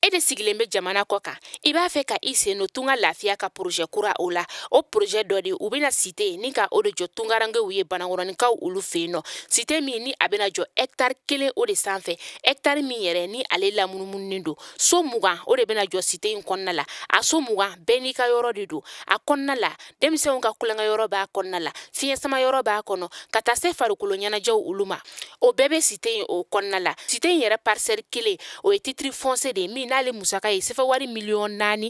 E de sigilen bɛ jamana kɔ kan, i b'a fɛ ka i sen don Tunga Lafiya ka projet kura o la. O projet dɔ de, u bɛna cité ni ka o de jɔ tungarankew ye, Banankɔrɔninkaw olu fɛ yen nɔ. Cité min ni a bɛna jɔ hectare 1 o de sanfɛ, hectare min yɛrɛ ni ale lamunumununen don. So 20 o de bɛna jɔ cité in kɔnɔna la. A so 20 bɛɛ n'i ka yɔrɔ de don a kɔnɔna la. Denmisɛnw ka tulonkɛ yɔrɔ b'a kɔnɔna la, fiɲɛ sama yɔrɔ b'a kɔnɔ, ka taa se farikolo ɲɛnajɛw olu ma, o bɛɛ bɛ cité in o kɔnɔna la. Cité in yɛrɛ parcelle 1, o ye titre foncier de ye min n'ale musaka ye sefa wari 4,1 miliyɔn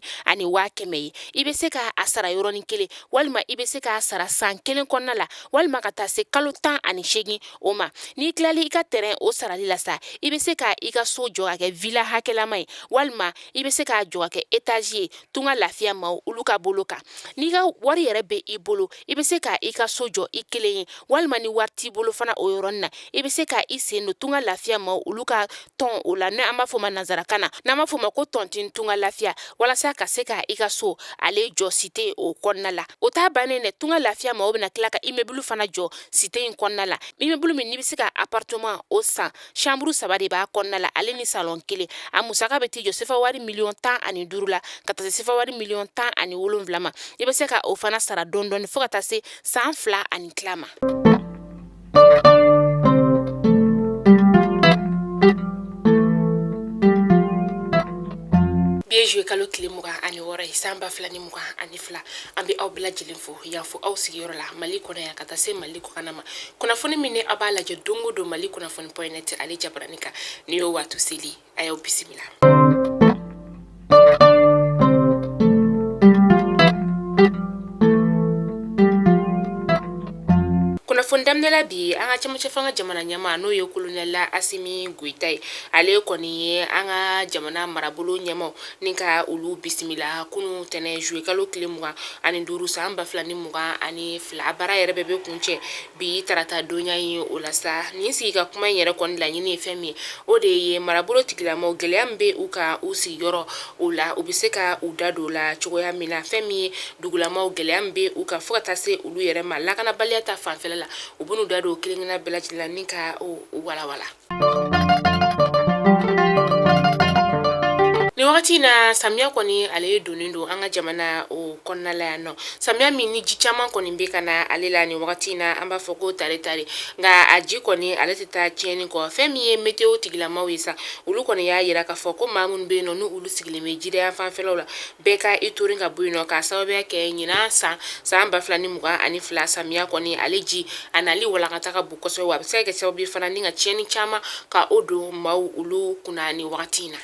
ye. I bɛ se k'a sara yɔrɔnin kelen, walima i bɛ se k'a sara san 1 kɔnɔna la, walima ka taa se kalo 18 o ma. N'i tilali i ka terrain o sarali la sa, i bɛ se ka i ka so jɔ ka kɛ villa hakɛlama ye, walima i bɛ se k'a jɔ ka kɛ étage ye. Tunga Lafiya maaw olu ka bolo kan, n'i ka wari yɛrɛ bɛ i bolo, i bɛ se ka i ka so jɔ i kelen ye, walima ni wari t'i bolo fana, o yɔrɔnin na, i bɛ se ka i sen don Tunga Lafiya maaw olu ka tɔn o la, n'an b'a fɔ ma nansarakan na, n'an b'a fɔ ma ko tontine Tunga Lafiya, walasa ka se ka i ka so ale jɔ cité o kɔnɔna la. O t'a bannen dɛ, Tunga Lafiya maaw bɛna tila ka immeuble fana jɔ cité in kɔnɔna la, immeuble min n'i bɛ se ka appartement o san, chambre 3 de b'a kɔnɔna la, ale ni salon 1. A musaka bɛ t'i jɔ sefa wari 15 miliyɔn la, ka taa se sefa wari 17 miliyɔn ma. I bɛ se ka o fana sara dɔɔni dɔɔni fo ka taa se san 2 ani tila ma. Bi ye juillet kalo tile 26 ye, san 2022. An bɛ aw bɛɛ lajɛlen fo yan fo aw sigiyɔrɔ la, Mali kɔnɔ yan ka taa se Mali kɔkanna ma. Kunnafoni min ni aw b'a lajɛ don o don Mali kunnafoni point net ale jabarani kan, ni y'o waati seli, a y'aw bisimila. Kunnafoni daminɛ la bi, an ka cɛmancɛ fanga jamana ɲɛmaa, n'o ye kolonɛli Asimi Goyita ye, ale kɔni ye an ka jamana marabolo ɲɛmaaw ni ka olu bisimila kunun tɛnɛn juillet kalo tile 25 san 2022. A baara yɛrɛ bɛɛ bɛ kuncɛ bi tarata donya ye. O la sa, nin sigi ka kuma in yɛrɛ kɔni laɲini ye fɛn min ye, o de ye marabolo tigilamaw gɛlɛya min bɛ u ka u sigiyɔrɔ o la, u bɛ se ka u da don o la cogoya min na. Fɛn min ye dugulamaw gɛlɛya min bɛ u kan fo ka taa se olu yɛrɛ ma lakanabaliya ta fanfɛla la, u bɛn'u da don kelen-kelenna bɛɛ lajɛlen la ni ka o walawala. Nin wagati in na, samiya kɔni ale donnen don an ka jamana o kɔnɔna la yan nɔ. Samiya min ni ji caman kɔni bɛ ka na ale la nin wagati in na, an b'a fɔ ko tare tare, nka a ji kɔni ale tɛ taa tiɲɛni kɔ. Fɛn min ye météo tigilamaw ye sa, olu kɔni y'a yira k'a fɔ ko maa minnu bɛ yen nɔ, ni olu sigilen bɛ jida fanfɛlaw la, bɛɛ ka i torin ka bɔ yen nɔ, k'a sababuya kɛ ɲinan san 2022 samiya kɔni ale ji a nali walankata ka bon kosɛbɛ, wa a bɛ se ka kɛ sababu ye fana ni ka tiɲɛni caman ka o don maaw olu kunna nin wagati in na.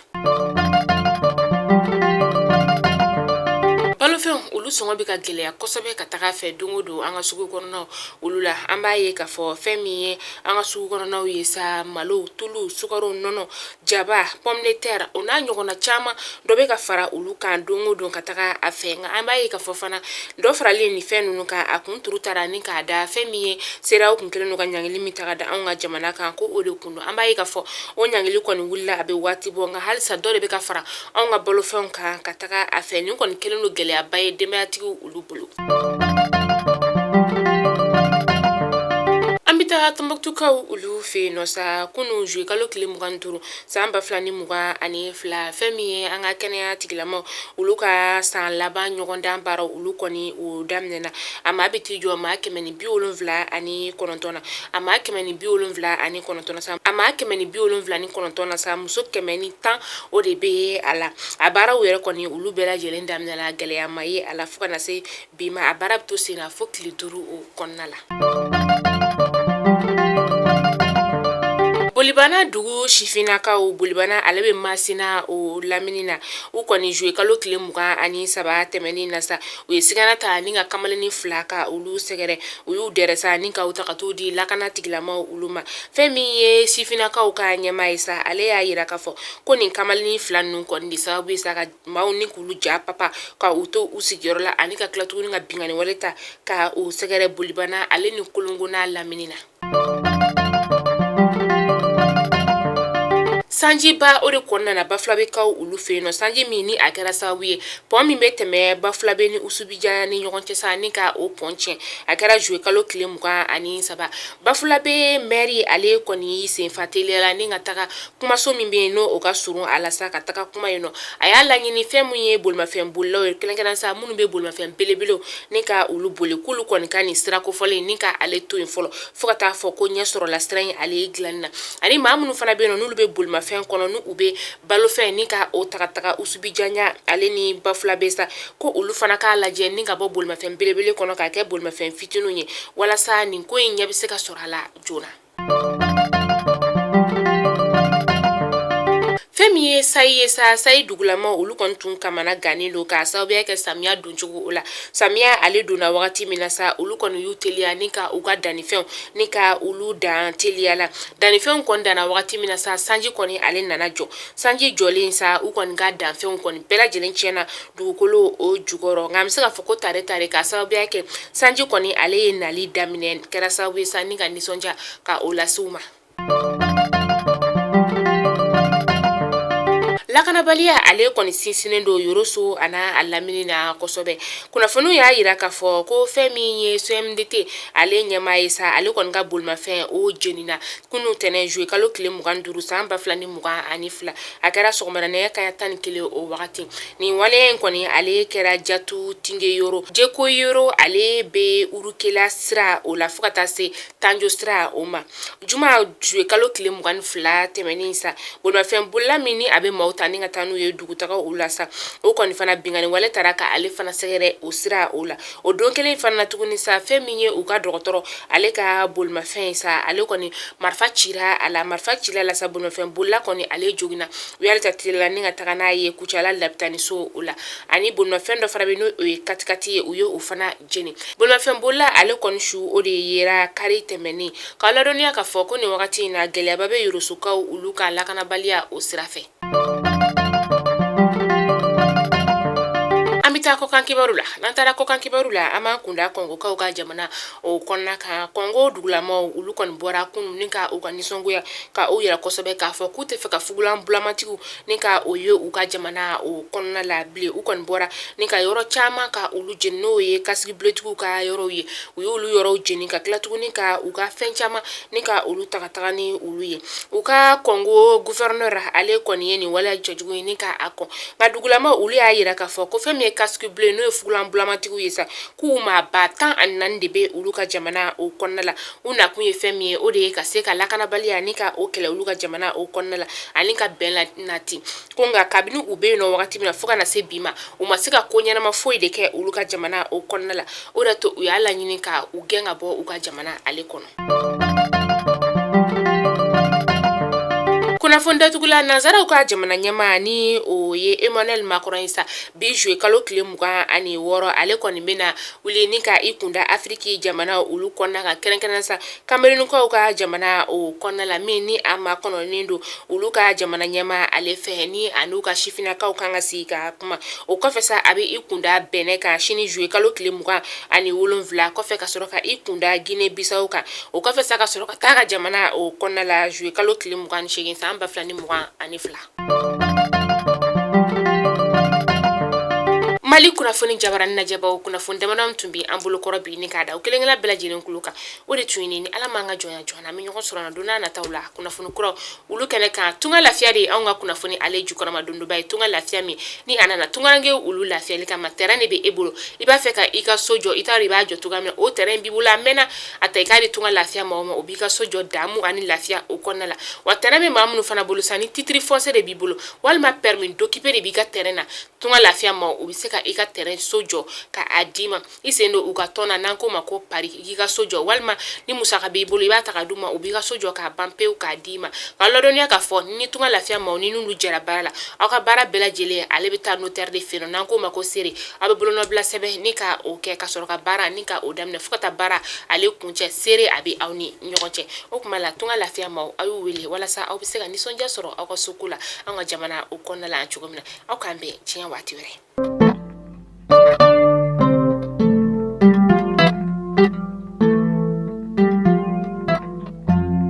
Balofɛnw olu sɔngɔ bɛ ka gɛlɛya kosɛbɛ ka taga fɛ don o don an ka sugu kɔnɔnaw olu la. An b'a ye k'a fɔ fɛn min ye an ka sugu kɔnɔnaw ye sa, malo, tulu, sukaro, nɔnɔ, jaba, pomme de terre, o n'a ɲɔgɔnna caman, dɔ bɛ ka fara olu kan don o don ka taga a fɛ. Nka an b'a ye k'a fɔ fana, dɔ faralen nin fɛn ninnu kan, a kun turu taara ni k'a da fɛn min ye CEDEAO kun kɛlen don ka ɲangili min ta ka da anw ka jamana kan, ko o de kun don. An b'a ye k'a fɔ o ɲangili kɔni wulila a bɛ waati bɔ, nka halisa dɔ de bɛ ka fara anw ka balofɛnw kan ka taga a fɛ. Nin kɔni kɛlen don gɛlɛyaba ye denbayatigiw olu bolo. An bɛ taa Tɔnbukutukaw olu fɛ yen nɔ sa. Kunun juillet kalo tile 25 san 2022, fɛn min ye an ka kɛnɛya tigilamaw olu ka san laban ɲɔgɔndan baaraw olu kɔni o daminɛna. A maa bɛ t'i jɔ maa 179 na. A maa 179 na sa, a maa 179 na sa, muso 110 o de bɛ a la. A baaraw yɛrɛ kɔni olu bɛɛ lajɛlen daminɛna, gɛlɛya ma ye a la fo ka na se bi ma. A baara bɛ to sen na fo tile 5 o kɔnɔna la. Bolibana dugu sifinnakaw, Bolibana ale bɛ Masina o lamini na, u kɔni juillet kalo tile 23 tɛmɛnen na sa, u ye sigana ta ni ka kamalennin 2 ka olu sɛgɛrɛ. U y'u dɛrɛ sa ni ka u ta ka t'u di lakana tigilamaw olu ma. Fɛn min ye sifinnakaw ka ɲɛmaa ye sa, ale y'a yira k'a fɔ ko nin kamalennin 2 ninnu kɔni de sababu ye sa ka maaw ni k'olu ja papa ka u to u sigiyɔrɔ la, ani ka tila tuguni ka binkanni wale ta ka u sɛgɛrɛ Bolibana ale ni Kolongo n'a lamini na. Sanjiba o de kɔnɔna na Bafulabekaw olu fɛ yen nɔ, sanji min ni a kɛra sababu ye pɔn min bɛ tɛmɛ Bafulabe ni Usubijanya ni ɲɔgɔn cɛ sa, ni ka o pɔn tiɲɛ. A kɛra juillet kalo tile 23. Bafulabe mɛri ale kɔni y'i senfa teliya la ni ka taga kumaso min bɛ yen n'o o ka surun a la sa, ka taga kuma yen nɔ. A y'a laɲini fɛn min ye bolimafɛn bolilaw ye, kɛrɛnkɛrɛn sa minnu bɛ bolimafɛn belebelew ni ka olu boli, k'olu kɔni ka nin sira kofɔlen ni ka ale to yen fɔlɔ fo ka taa fɔ ko ɲɛ sɔrɔla sira in ale dilanni na. Ani maa minnu fana bɛ yen nɔ n'olu bɛ bolimafɛn kɔnɔ, n'u u bɛ balofɛn ni ka o taga taga Usubijanya ale ni Bafulabe sa, ko olu fana k'a lajɛ ni ka bɔ bolimafɛn belebele kɔnɔ k'a kɛ bolimafɛn fitininw ye, walasa nin ko in ɲɛ bɛ se ka sɔrɔ a la joona. Fɛn min ye sayi ye sa, sayi dugulamaw olu kɔni tun kamana gannen don k'a sababuya kɛ samiya doncogo o la. Samiya ale donna wagati min na sa, olu kɔni y'u teliya ni ka u ka dannifɛnw ni ka olu dan teliya la. Dannifɛnw kɔni danna wagati min na sa, sanji kɔni ale nana jɔ. Sanji jɔlen sa, u kɔni ka danfɛnw kɔni bɛɛ lajɛlen tiɲɛna dugukolo o jukɔrɔ. Nka an bɛ se k'a fɔ ko tare tare, k'a sababuya kɛ sanji kɔni ale ye nali daminɛ, kɛra sababu ye sa ni ka nisɔndiya ka o lase u ma. Lakanabaliya ale kɔni sinsinnen don Yoroso a n'a a lamini na kosɛbɛ. Kunnafoniw y'a jira k'a fɔ ko fɛn min ye CMDT ale ɲɛmaa ye sa, ale kɔni ka bolimafɛn o jenina kunun tɛnɛn juillet kalo tile 25 san 2022. A kɛra sɔgɔmada nɛgɛ kanɲɛ 11 o wagati. Nin waleya in kɔni ale kɛra Jatu Tinge Yoro, Jeko Yoro, ale bɛ Urukela sira o la fo ka taa se Tanjo sira o ma. Juma juillet kalo tile 22 tɛmɛnen sa, bolimafɛn bolila min ni a bɛ maaw ta ni ka taa n'u ye dugutaga o la sa, o kɔni fana binkanni wale taara ka ale fana sɛgɛrɛ o sira o la. O don kelen fana na tuguni sa, fɛn min ye u ka dɔgɔtɔrɔ ale ka bolimafɛn sa, ale kɔni marifa cira a la. Marifa cila la sa, bolimafɛn bolila kɔni ale joginna, u y'ale ta teliya la ni ka taga n'a ye Kucala lapitaniso o la. Ani bolimafɛn dɔ fana bɛ n'o ye katikati ye, u ye o fana jeni. Bolimafɛn bolila ale kɔni su o de yera kari tɛmɛnen. K'a ladɔnniya k'a fɔ ko nin wagati in na, gɛlɛyaba bɛ Yorosokaw olu ka lakanabaliya o sira fɛ. An bɛ taa kɔkan kibaru la. N'an taara kɔkan kibaru la, an b'an kunda Kɔngokaw ka jamana o kɔnɔna kan. Kɔngo dugulamaw olu kɔni bɔra kunun ni ka u ka nisɔngoya ka o yira kosɛbɛ, k'a fɔ k'u tɛ fɛ ka fugulan bulamatigiw ni ka o ye u ka jamana o kɔnɔna la bilen. U kɔni bɔra ni ka yɔrɔ caman ka olu jeni, n'o ye casque bleutigiw ka yɔrɔw ye. U y'olu yɔrɔw jeni ka tila tuguni ka u ka fɛn caman ni ka olu ta ka taga ni olu ye. U ka Kɔngo gouverneur ale kɔni ye nin waleya cɛjugu ye ni ka a kɔn. Nka dugulamaw olu y'a yira k'a fɔ ko fɛn min ye casque bleu, n'o ye fugulan bulamatigiw ye sa, k'u maa 14,000 de bɛ olu ka jamana o kɔnɔna la. U nakun ye fɛn min ye, o de ye ka se ka lakanabaliya ni ka o kɛlɛ olu ka jamana o kɔnɔna la, ani ka bɛn nati. Ko nka kabini u bɛ yen nɔ wagati min na fo ka na se bi ma, u ma se ka ko ɲɛnama foyi de kɛ olu ka jamana o kɔnɔna la. O de to u y'a laɲini ka u gɛn ka bɔ u ka jamana ale kɔnɔ. Kunnafoni datugula, nansaraw ka jamana ɲɛmaa ni o ye Emmanuel Macron ye sa, bi juillet kalo tile 26, ale kɔni bɛna wuli ni ka i kunda Afiriki jamana olu kɔnɔna kan, kɛrɛnkɛrɛn sa Kamerunkaw ka jamana o kɔnɔna la, min ni a makɔnɔnen don olu ka jamana ɲɛmaa ale fɛ, ni a n'u ka sifinnakaw kan ka sigi ka kuma. O kɔfɛ sa, a bɛ i kunda Bɛnɛ kan sini juillet kalo tile 27, kɔfɛ ka sɔrɔ ka i kunda Guinée Bissau kan. O kɔfɛ sa, ka sɔrɔ ka taa ka jamana o kɔnɔna la juillet kalo tile 28 san 2022. Mali kunnafoni jabaranin lajɛbaw, kunnafoni damadɔ tun bɛ an bolokɔrɔ bi ni k'a da u kelen-kelen bɛɛ lajɛlen tulo kan, o de tun ye ni Ala m'an ka jɔnya jɔ an na, an bɛ ɲɔgɔn sɔrɔ na don n'a nataw la kunnafoni kuraw olu kɛnɛ kan. Tunga lafiya de ye anw ka kunnafoni ale jukɔrɔma dondoba ye. Tunga lafiya min ni a nana tungaranke olu lafiyali kama. Terrain de bɛ e bolo, i b'a fɛ ka i ka so jɔ, i t'a dɔn i b'a jɔ cogoya min na, o terrain b'i bolo a mɛnna, a ta i k'a di tunga lafiya maaw ma, o b'i ka so jɔ damu ani lafiya o kɔnɔna la. Wa terrain bɛ maa minnu fana bolo sa, ni titre foncier de b'i bolo walima permis d'occuper de b'i ka terrain na, tunga lafiya maaw u bɛ se ka i ka terrain so jɔ ka a d'i ma. I sen don u ka tɔn na n'an k'o ma ko pari, i k'i ka so jɔ, walima ni musaka b'i bolo i b'a ta ka d'u ma, u b'i ka so jɔ k'a ban pewu k'a d'i ma. Ka ladɔnniya k'a fɔ ni tunga lafiya maaw ni n'olu jɛra baara la, aw ka baara bɛɛ lajɛlen ale bɛ taa notaire de fɛ yen n'an k'o ma ko seere. Aw bɛ bolonɔbila sɛbɛn ni ka o kɛ ka sɔrɔ ka baara ni ka o daminɛ fo ka taa baara ale kuncɛ, seere a bɛ aw ni ɲɔgɔn cɛ. O tuma la tunga lafiya maaw, aw y'u wele walasa aw bɛ se ka nisɔndiya sɔrɔ aw ka soko la an ka jamana o kɔnɔna la cogo min na. Aw k'an bɛn diɲɛ waati wɛrɛ.